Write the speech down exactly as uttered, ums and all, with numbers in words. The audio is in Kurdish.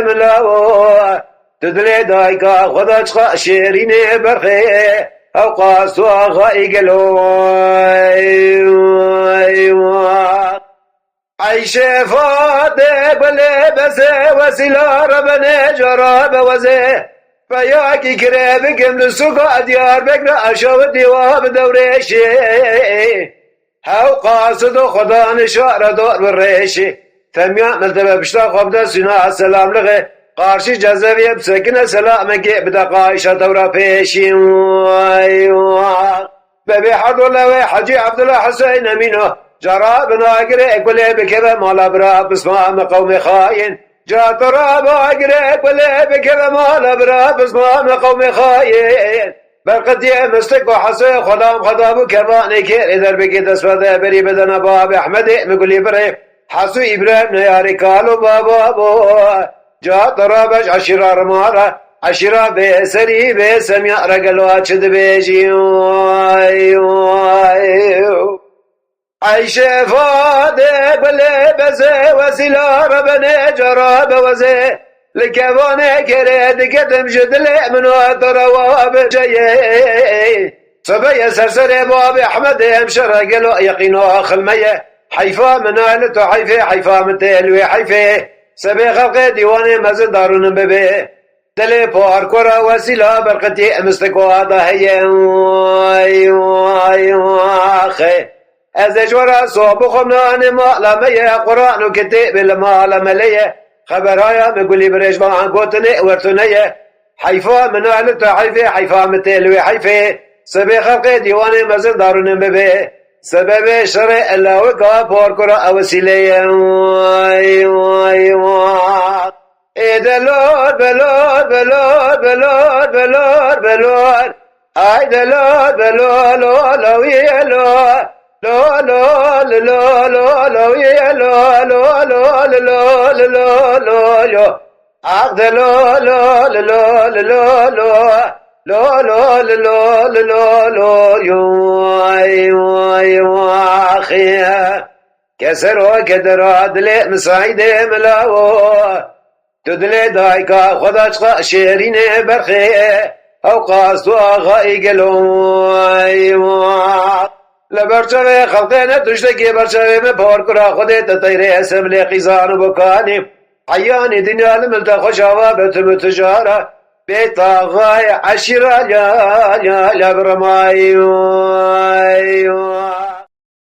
mila o. Tu dilê dayika xwe de çiqa şêrînê berxê, ew qas tu axayî gelo. Eywa. Eyşê Fadê gulê bezê, wesîla rebenê cara bewezê. Peyakî kirê bikim li sûka Diyarbekir, aşağı dîwa bi dewrêşê. Hew qasid û Xudan şare dor bi rêşî. Femiya miltebe pişta xwe bide sûna selamlixê. Qarşî cezeviyê bisekine selamekê bide qayşa tewra pêşî. Vay, vay. Bebê Herdolewê Hecî Ebdullah Hüseyin Emîno. Cara binagirê kulê bikeve mala bira pisma me qewmê xayên. Ca tu ra bagirê kulê bikeve mala bira pisma me qewmê xayên. Berqetiyê mistik û hesê xwedam xweda bû kevanê kêrê derbekê destberde berî bidene babê Ehmedê mi gulî birê. Hesû Îbrahîm neyarê kalo baba bo. Ca te rabeş eşîra rimara, eşîra bê serî bê semya regelo çi dibêjî? Ay, ay. Eyşê Fadê gulê bezê, wesîla rebenê cara bewezê. Li kevanê kerê diketim ji dilê min û tu rewa biceyê. Sibê ye serserê babê Ehmedê em şere gelo yeqîno xilmeye. Heyfa min a li tu heyfê, heyfa min tê li wê heyfê. Sebê xelqê dîwanê mezin darûnin bibê. Dilê parkora wesîla berqetî em istikoa da heye. Ay, ay, axê. Ez ê ji we re sob bixwim nanê mala me ye, Quran û kitêbê li mala me lê ye. Xeberaya me gulî birêjvan gotinê wertune ye. Heyfa min a li te heyfê, heyfa min tê li wê heyfê. Sebê xelqê dîwanê mezin darûnin bibê. Sebebê şerê elawika parkura ew wesîlê ye. Ay, ay, ay. Ê delor, belor, belor, belor, belor, belor. Ay delor, belor, lo, lo, ye, lo. Lo, lo, lo, lo, lo, lo, ye, lo. Lo, lo, lo, lo, lo, lo, lo, lo. Ax de lo, lo, lo, lo, lo, lo. Lo, lo, lo, lo, lo, lo, lo, yo. Ay, ay, ay, axê. Kesero kedera dilê misaydê milawo. Tu dilê dayika xwe de çiqa şêrînê berxê, ew qas tu axayî gelo. Li ber çavê xelqê ne tiştekî ber çavê min parkura Xwedê te teyrê esem lê qîzan û bokanî. Heyanî dinya li min te xweşava be tu min tijara. Bêtaxay eşîra la la la birmayî.